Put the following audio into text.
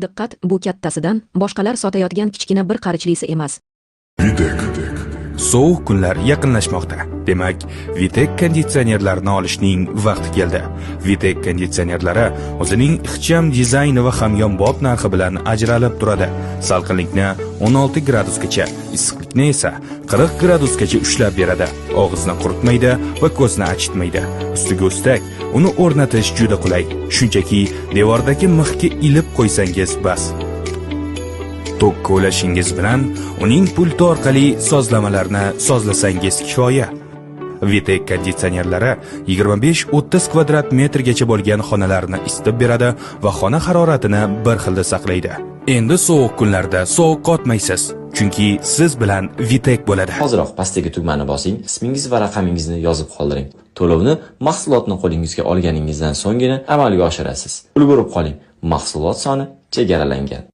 Diqqat, bu kattasidan boshqalar sotayotgan kichkina bir qarichlisi emas. Vitek. Sovuq kunlar yaqinlashmoqda. Demak, Vitek konditsionerlarini olishning vaqti keldi. Vitek konditsionerlari o'zining ixcham dizayni va hamyonbop narxi bilan ajralib turadi. Salqinlikni 16 gradusgacha, issiqlikni esa 40 gradusgacha ushlab beradi. Og'izni quritmaydi va ko'zni achitmaydi. Ustiga ustak, uni o'rnatish juda qulay. Shunchaki devordagi mixga ilib qo'ysangiz bas. Tokka ulashingiz bilan uning pulti orqali sozlamalarni sozlasangiz kifoya. Vitek konditsionerlari 25-30 kvadrat metrgacha bo'lgan xonalarni isitib beradi va xona haroratini bir xilda saqlaydi. Endi sovuq kunlarda sovuq qotmaysiz, chunki siz bilan Vitek bo'ladi. Hoziroq pastdagi tugmani bosing, ismingiz va raqamingizni yozib qoldiring. To'lovni mahsulotni qo'lingizga olganingizdan so'nggina amalga oshirasiz. Ulgurib qoling. Mahsulot soni chegaralangan.